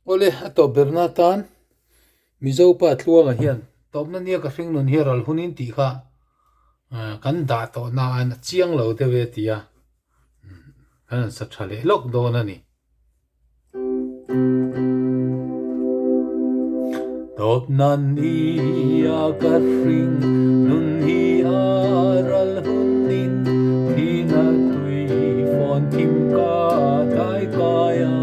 Awle, a tawp berna atan Mizo pa Tluanga hian tawpna nia ka hring nun hi ral hunin tih kha kan dah tawh na an a chiang lo deuh e tia kan han sa tha leh lawk dawn a ni. Tawpna nia ka hring nun hi a ral hunin thina tui fawn thim ka dai kai a.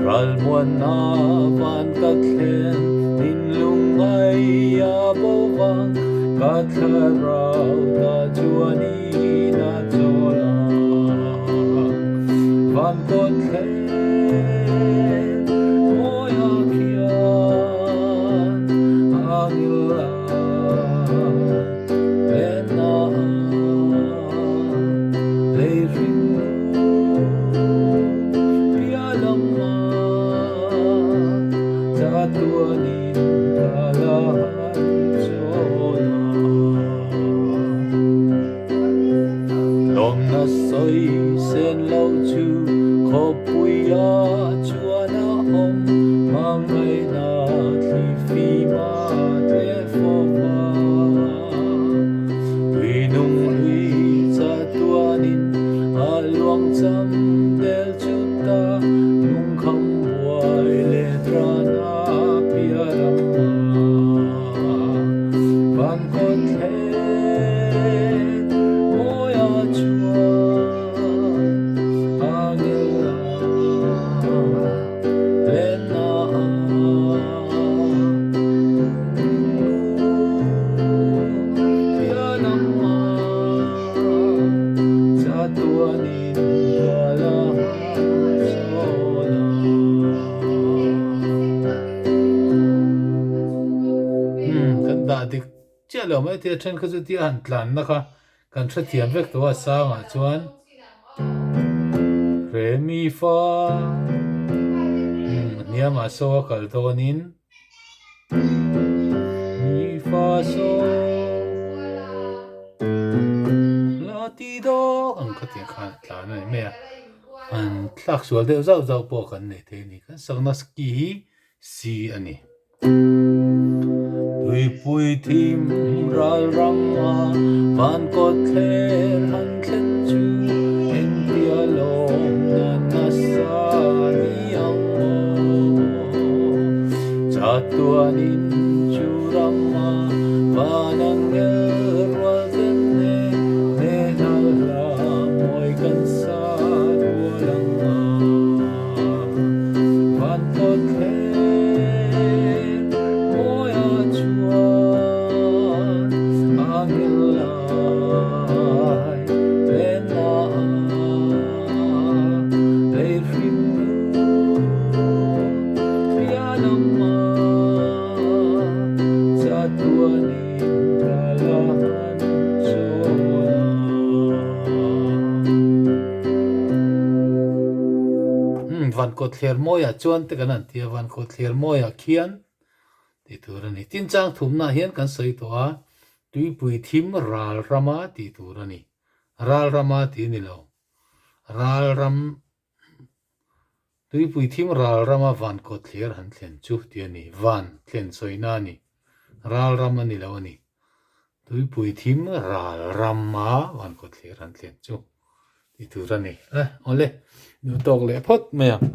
Ral muanna van ka thlen in lungngai a bo vang ka thlarau ta chuan in a chawl a. Van kawt thlen mawi a khian a ngil a lenna lei hring bia lama chatuanin ka la han chawl a. Lawmna sawi sen lo chu khawpuia chuan a awm, hmangaihna thli fim a tle fawp a. Tui nung lui chatuanin a luang cham del chu ta, lungkham buai leh tran a piah ram a. Van kawt thleng mawi a chuan a ngel a lenna a pian ang a chatuanin tual a han chawl a. Umm kan dah dik chiah lo mai thei a then kha chu tia han tlanna kha kan hrethiam vek tawh a sangah chuan re mi fa umm hniamah saw a kal dawnin mi fa saw la ti dawk ang kha tiang khan a tlan a ni mai a. An thlak sual deuh zauh zauh pawh kan nei thei a ni. Kan sakna ski hi C a ni. Tuipui thim ral rama van kawt thler han thlen chu engtia lawm na nasa ni ang maw? Chatuanin chu rama van ang ngel rual zen e hnenah hla mawi kan sa rual ang a. Van kawt thlen mawi a chuan a ngil lai lenna a lei hring nu pian ang a chatuanin ka la han chawl a. Umm van kawt thler mawiah chuan te kan han ti a, van kawt thler mawiah khian tih tur a ni. Tin chang thumnaah hian kan sawi tawh a, tuipui thim ral rama tih tur a ni. Ral rama tih a ni lo. Ral ram Tuipui thim ral rama van kawt thlir han thlen chu tih a ni. Van thlen sawina a ni. Ral ram a ni lo a ni. Tuipui thim ral rama van kawt thlir han thlen chu tih tur a ni. Awle, duh tawk leh phawt mai ang.